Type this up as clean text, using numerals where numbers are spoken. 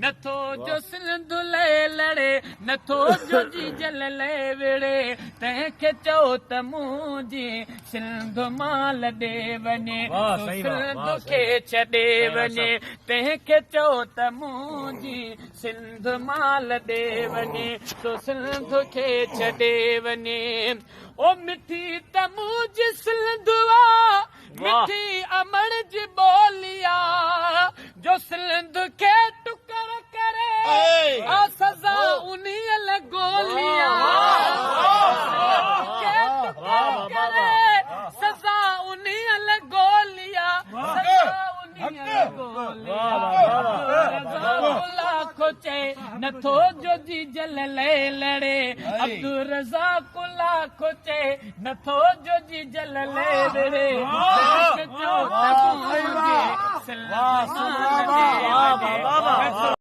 نٿو جو سنڌ لئي لڙي، نٿو جو جيجل لئي وڙهي، تنهن کي چئو ته منهنجي سنڌ مان لڏي وڃي، سو سنڌ کي ڇڏي وڃي، تنهن کي چئو ته منهنجي سنڌ مان لڏي وڃي، سو سنڌ کي ڇڏي وڃي. او مٺي ته منهنجي سنڌ آ، مٺي امڙ جي ٻولي آ، جو سنڌ کي ٽڪر ڪري آ سزا انهيء لئه گولي آ. سنڌ کي ٽڪر ڪري سزا انهيء لئه گولي آ، سزا انهيء لئه گولي آ. عبدالرزاق لاکو چئي نٿو جو جيجل لئه لڙي، عبدالرزاق لاکو چئي نٿو جو جيجل لئه وڙهي، تنهن کي چئو ته منهنجي سنڌ مان لڏي وڃي.